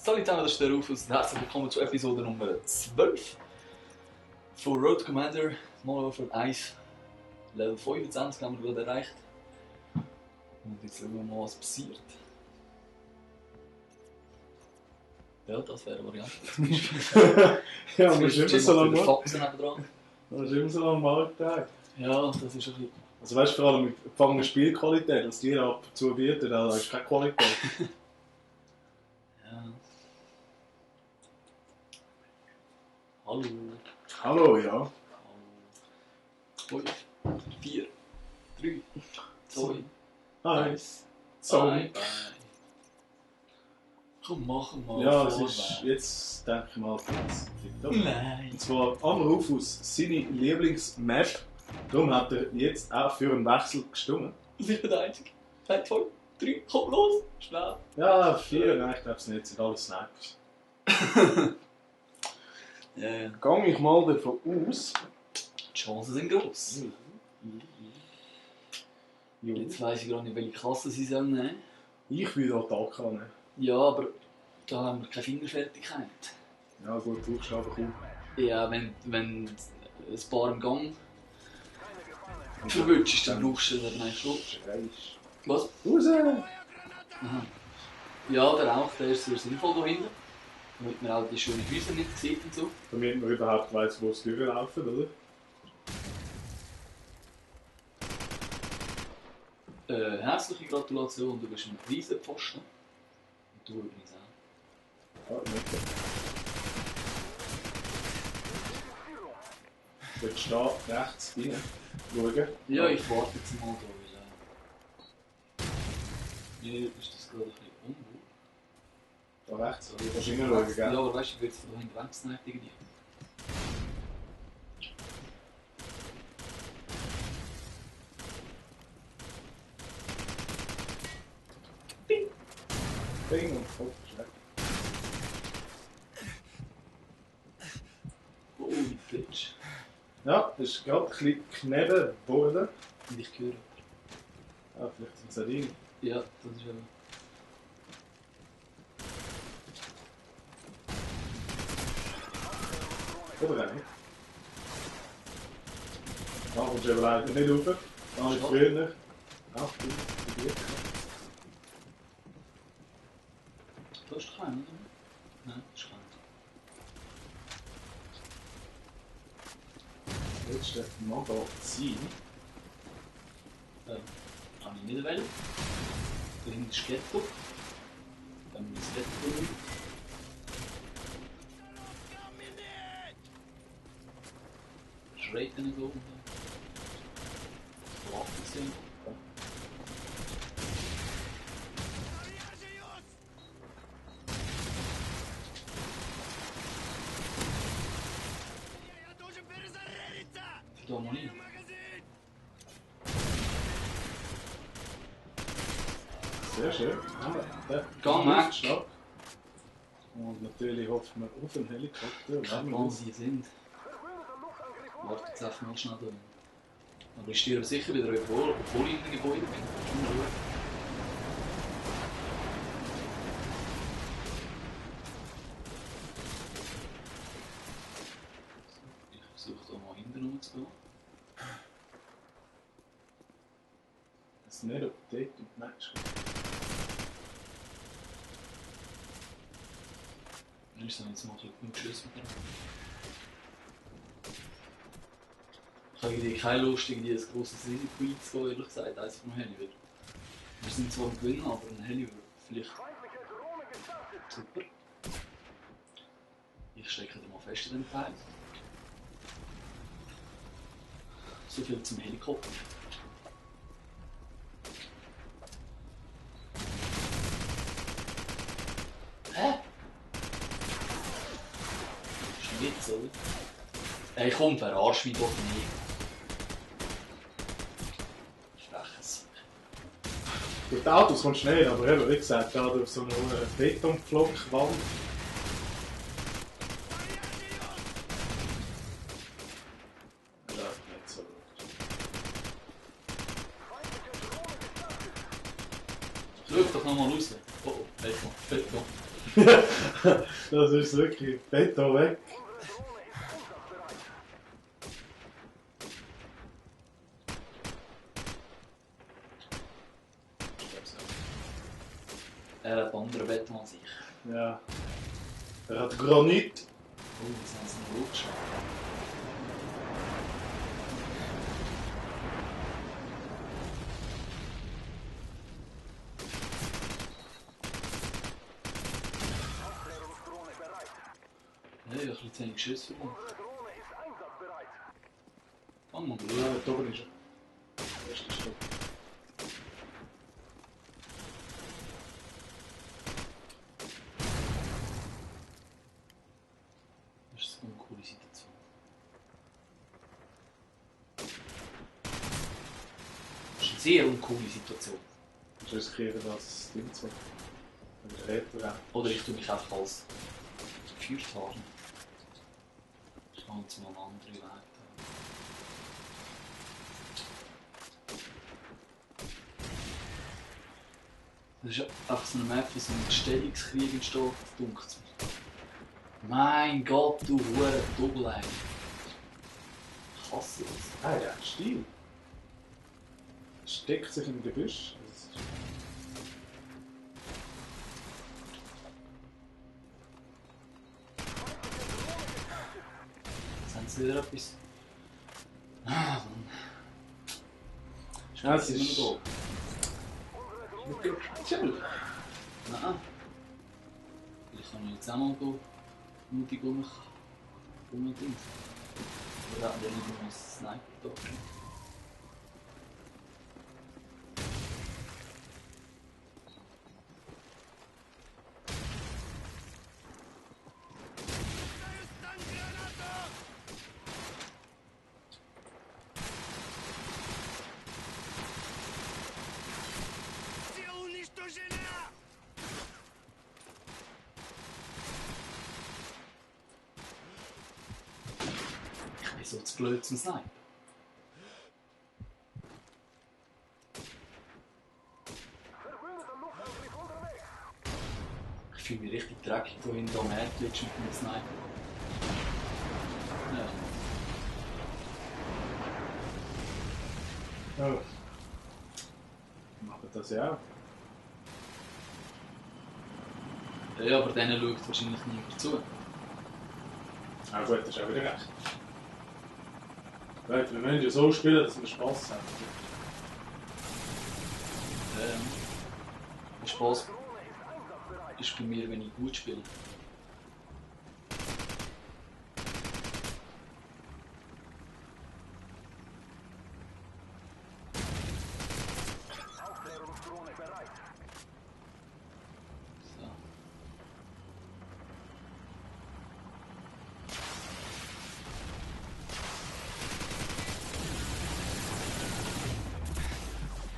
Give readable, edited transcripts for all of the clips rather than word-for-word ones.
Salut zusammen, das ist der Rufus und herzlich willkommen zu Episode Nummer 12 von Road Commander Modern Warfare 1. Level 25 haben wir gerade erreicht. Und jetzt schauen wir mal, was passiert. Ja, das wäre eine Variante zum Beispiel. Ja, man ist immer so lange mal. Faxen nebendran. Man ist immer so lange mal Tag. Ja, das ist ein bisschen... Also weißt du, vor allem mit gefangene Spielqualität, was die ab und zu bieten, da ist keine Qualität. Ja. Hallo. Hallo, ja. 5, 4, 3, 2, Hi. 1. So. Bye, bye. Komm, machen wir mal. Ja, es ist jetzt, denke ich mal, das TikTok. Nein. Und zwar am Rufus seine Lieblingsmap. Darum hat er jetzt auch für einen Wechsel gestimmt. Ich bin der Einzige. 1, 2, 3, komm los! Schnell! Ja, 4, nein, ich glaube es nicht, sind alles Snipers. Ja, ja. Gehe ich mal davon aus. Die Chancen sind gross. Jetzt weiss ich gar nicht, welche Klasse sie sollen nehmen. Ich würde auch AK nehmen. Ja, aber da haben wir keine Fingerfertigkeit. Ja gut, Buchstaben cool. Ja, wenn ein paar im Gang verwünschst, dann brauchst du dann eigentlich schon. Was? Raus! Aha. Ja, der Rauch, der ist sehr sinnvoll da hinten. Damit man auch die schönen Häuser nicht sieht und so. Damit man überhaupt weiss, wo es durchlaufen, oder? Herzliche Gratulation, du bist ein Riesenpfosten. Und du übrigens auch. Ah, nicht. Dort steht rechts rein. Schauen. Ja, ich warte jetzt mal da, weil mir ist das gerade ein bisschen unwohl. Da rechts, oder? Du kannst hinschauen, Ja, gell? aber weißt du, ich will jetzt da hinten wegsniped irgendwie. Ding und Kopf ist weg. Holy bitch. Ja, das ist gerade ein bisschen kneben geworden. Und ich höre. Ah, vielleicht sind es auch die. Ja, das ist eben. Oder auch nicht. Da kommst du eben leider nicht rauf. Da habe ich Schade. früher. Ach, du, probiert. Du hast keinen, oder? Nein, das ist kein. Jetzt steht Magazin. Kann ich nicht wählen. Da hinten ist Ghetto. Dann muss ich Ghetto rein. Schreit er nicht oben. Waffen sind. Für die Harmonie. Sehr schön. Der Gang weg. Luftschlag. Und natürlich hoffen wir auf einen Helikopter. Keine Ahnung, wo sie sind. Warte jetzt einfach mal schnell da. Aber ich stehe sicher wieder obwohl ich in den Gebäude bin. Ich versuche da mal hinten rumzugehen. Das ist nicht, ob dort und die Match kommt. Ich habe jetzt mal genug Schuss mit dem. Ich habe irgendwie keine Lust, irgendwie ein grosses Risiko einzugehen, ehrlich gesagt, eins von einem Heli wird. Wir sind zwar am Gewinnen, aber ein Heli wird vielleicht... Super. Ich stecke da mal fest in den Teil. So viel zum Helikopter. Hä? Schon jetzt, oder? Ey, komm, verarsch mich doch nicht. Schwäches. Durch die Autos kommt schnell, aber eben, wie gesagt, gerade durch so eine Betonpflockwand. Ja, nicht so gut. Schau doch nochmal raus. Oh, Beton. Das ist wirklich Beton weg. Er hat andere Beton als ich. Ja. Er hat Granit. Oh, das haben sie noch gut geschafft. Ja, ich habe ein bisschen zu wenig Schüsse verloren. Fang mal durch. Ja, da oben ist er. Erster Stock. Das ist so eine coole Situation. Das ist eine sehr uncoole Situation. Ich riskiere das Ding zu. Wenn der Retter Oder ich tue mich einfach als geführt haben. Ich kann jetzt mal einen anderen Weg haben. Das ist einfach so eine Map, wo so ein Stellungskrieg entsteht, dunkel. Mein Gott, du Hure Doppel-Eye. Ich hasse das. Ah, der hat Stil. Steckt sich im Gebüsch. Jetzt haben sie wieder etwas. Ah, Mann. Ja, es immer ist... noch Chill. da. Nein. Vielleicht kann ich jetzt auch mal mutig rumdingen. Oder hat der nicht noch einen Sniper da drin? Ich bin so zu blöd zum Sniper. Ich fühle mich richtig dreckig, da hinten am Erdglitsch mit dem Sniper. Ja. Ja. Machen das ja auch. Ja, aber denen schaut wahrscheinlich niemand zu. Ah gut, das ist auch wieder recht. Leute, wir müssen ja so spielen, dass wir Spass haben. Der Spaß ist bei mir, wenn ich gut spiele. So.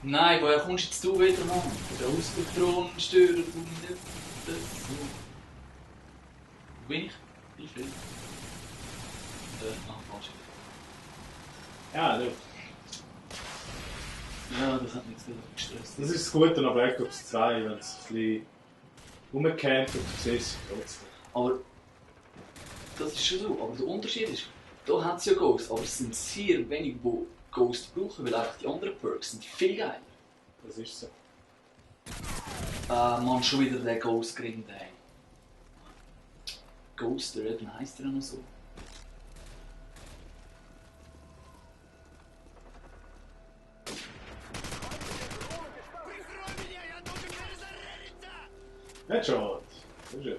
Nein, woher kommst jetzt du wieder, Mann? Der Ausdruckdrohnenstörer, du nicht. Das so. Wo bin ich? Ich bin. Falsch. Ja, du. Ja, das hat mich jetzt wieder gestresst. Das ist das Gute an Black Ops 2, wenn es ein bisschen rumkämpft und du siehst es trotzdem. Aber das ist schon so. Aber der Unterschied ist, da hat es ja Ghost, aber es sind sehr wenig, die Ghost brauchen, weil einfach die anderen Perks sind viel geiler. Das ist so. Man, schon wieder den Ghost kriegen, den. Ghost, der Red, heisst der noch so? Headshot! Das ist ja.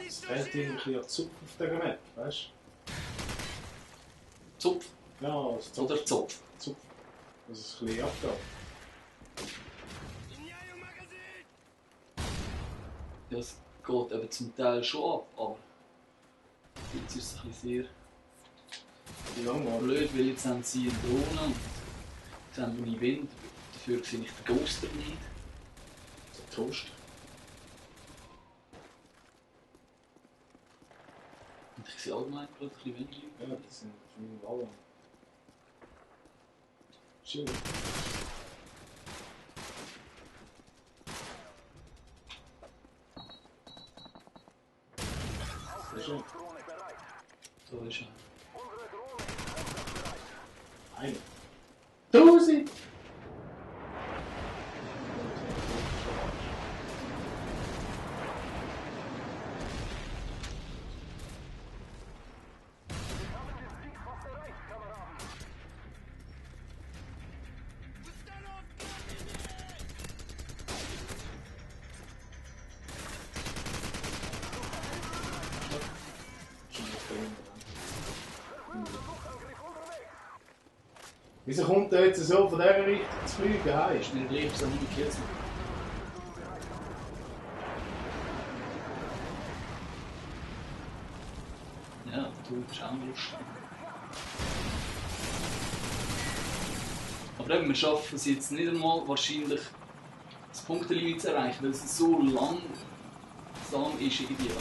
Es fehlt irgendwie an Zupf auf dieser Map, weißt Zupf du? Ja, als Zupf. oder Zopf? Zupf. Dass es ein bisschen abgeht. Ja, es geht eben zum Teil schon ab, aber jetzt ist es ein bisschen Wie lange sehr mal? blöd, weil jetzt haben sie eine Drohne und jetzt haben wir einen Wind, dafür sehe ich den Ghoster nicht. So Toast. Und ich sehe allgemein gerade ein bisschen weniger Leute. Ja, das sind für mich alle. Chill. Sehr schön. So ist er. Einer. 1000! Wieso kommt er jetzt so von dieser Richtung zu fliegen? Heim? Ist nicht gleich, so umgekehrt. Ja, du bist auch lustig. Aber eben, wir schaffen es jetzt nicht einmal wahrscheinlich das Punktelimit zu erreichen, weil es so langsam ist irgendwie.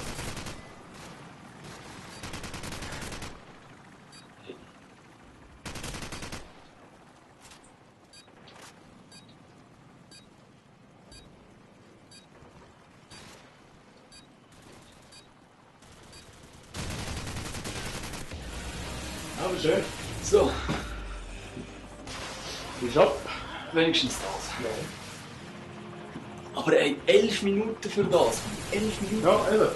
Aber schön. So, Bist ab? wenigstens das. Ja. Aber ey, 11 Minuten für das. 11 Minuten? Ja, eben.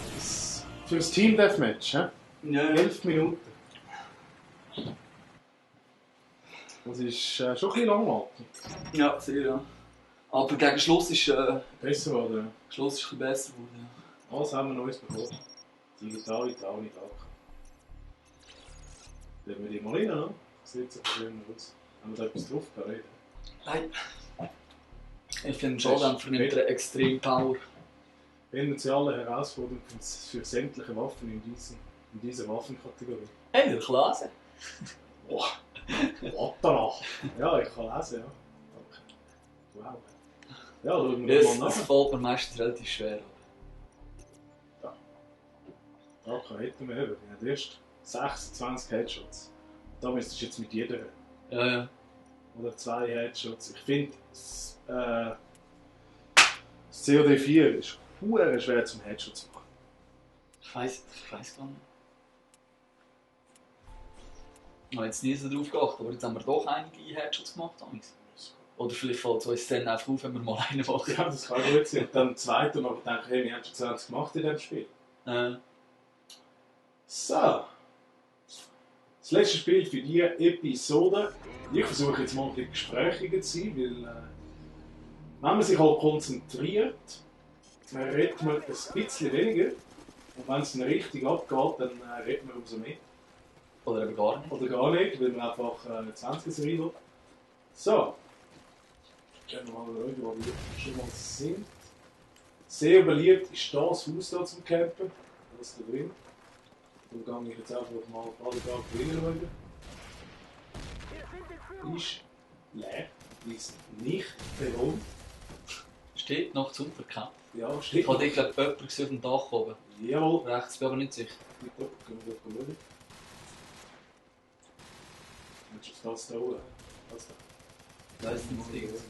Für das Team Deathmatch, hä? Ja. 11 Minuten. Das ist schon ein bisschen langweilig. Ja, sehr, ja. Aber gegen Schluss ist, Besser oder? Schluss ist ein bisschen besser geworden. Ja. Alles haben wir Neues bekommen. Digitale Traum nicht auch. Lassen wir die mal rein, ne? Sieht so schön aus. Haben wir da etwas drauf bereit? Nein. Ich finde Schalldämpfer nimmt eine extrem Power. Potenzielle Herausforderung für sämtliche Waffen in dieser Waffenkategorie. Hey, der Klasse. Boah, Watana! Ja, ich kann lesen, ja. Danke. Wow. Ja, schauen wir Das, mal das nach. fällt mir meistens relativ schwer. Da hätten wir eben. Wir haben erst 26 Headshots. Da müsstest du jetzt mit jeder. Ja, ja. Oder 2 Headshots. Ich finde, das COD4 ist verdammt schwer zum Headshot zu machen. Ich weiß gar nicht. Ich habe jetzt nie so drauf geachtet, aber jetzt haben wir doch einige Headshots gemacht. Amigs. Oder vielleicht fällt es uns dann einfach auf, wenn wir mal einen machen. Ja, das kann gut sein. Und dann zweite noch denke, hey, wir haben schon 20 gemacht in diesem Spiel. So. Das letzte Spiel für diese Episode. Ich versuche jetzt mal ein bisschen gesprächiger zu sein, weil wenn man sich halt konzentriert, dann redet man ein bisschen weniger. Und wenn es dann richtig abgeht, dann redet man umso mehr. Oder eben gar nicht. Oder gar nicht, weil man einfach 20 Serie will. So. Gehen wir mal schauen, wo wir schon mal sind. Sehr beliebt ist das Haus hier zum Campen. Das da drin. Da gehe ich jetzt einfach mal alle Tage drinnen schauen. Ist leer, ist nicht bewohnt. Steht noch zum Verkauf. Ja, Ich steht. habe glaube jemanden gesehen auf dem Dach oben. Jawohl. Rechts bin aber nicht sicher. Bitte, können wir das schauen. Willst du das da holen? Das da. Ich weiss nicht, was das ist.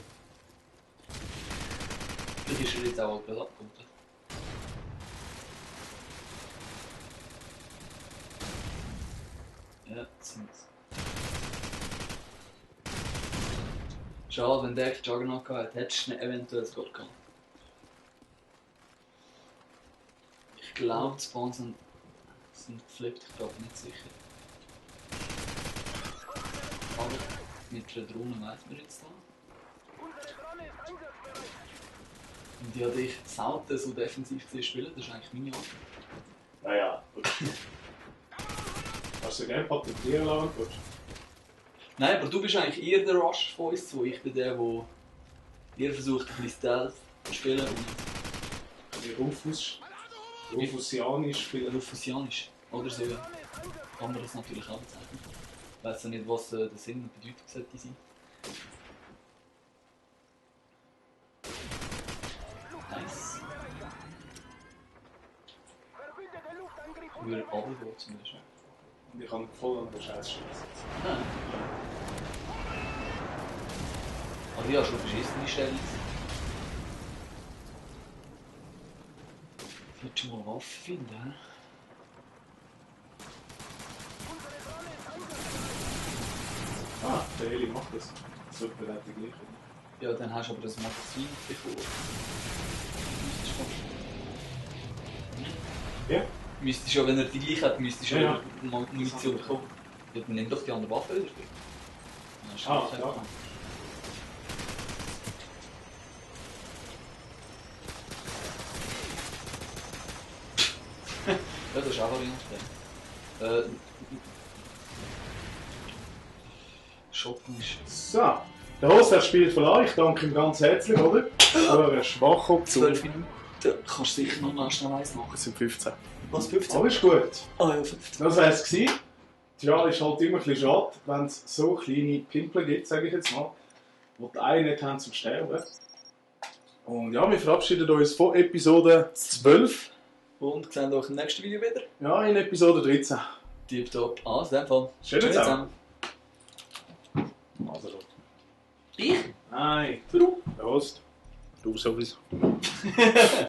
Vielleicht ist er jetzt auch gerade abgekommen. Ja, das sind es. Schade, wenn der Juggernaut gehabt hätte, hättest du ihn eventuell sogar gehabt. Ich glaube, die Spawns sind geflippt, ich bin aber nicht sicher. Aber mit der Drohne weiss man jetzt da. Und ich habe dich selten so defensiv gesehen spielen, das ist eigentlich meine Art. Naja, gut. Hast du gerne patentieren lassen? Gut. Nein, aber du bist eigentlich eher der Rush von uns zwei. Ich bin der eher versucht, ein bisschen Stealth zu spielen und Rufusianisch spielen. Rufusianisch. Oder so kann man das natürlich auch bezeichnen. Ich weiss ja nicht, was der Sinn und Bedeutung sollte sein. Nice. Ich würde runtergehen zum Beispiel. Und ich kann voll an der Scheiße sitzen. Nein. Also ich habe schon beschissene Stellen. Ich würde schon mal Waffen finden. He? der Heli macht das. Das wird bei der gleich. Ja, dann hast du aber das Magazin bekommen. Ja? Müsstest ja, wenn er die gleiche hat, müsstest du Ja. mal Munition bekommen. Ja, dann nimm doch die andere Waffe wieder. Dann hast du Ah, keine klar. Waffe. Ja, das ist auch Variante. Shotgun ist So, der Host hat spielt von euch. Ich danke ihm ganz herzlich, oder? Aber er ist schwach auf 12 Minuten. Kannst du sicher noch mal schnell eins machen. Es sind 15. Was, 15? Alles gut. Ah ja, 15. Das war es. Tja, ist halt immer ein bisschen schade, wenn es so kleine Pimpel gibt, sage ich jetzt mal, die die einen nicht haben zum Sterben. Und ja, wir verabschieden uns von Episode 12. Und sehen euch im nächsten Video wieder. Ja, in Episode 13. Tipptopp. Also, in dem Fall. Schönen Tschüss zusammen. Also, Ich? nein, du. Der Host. Du sowieso.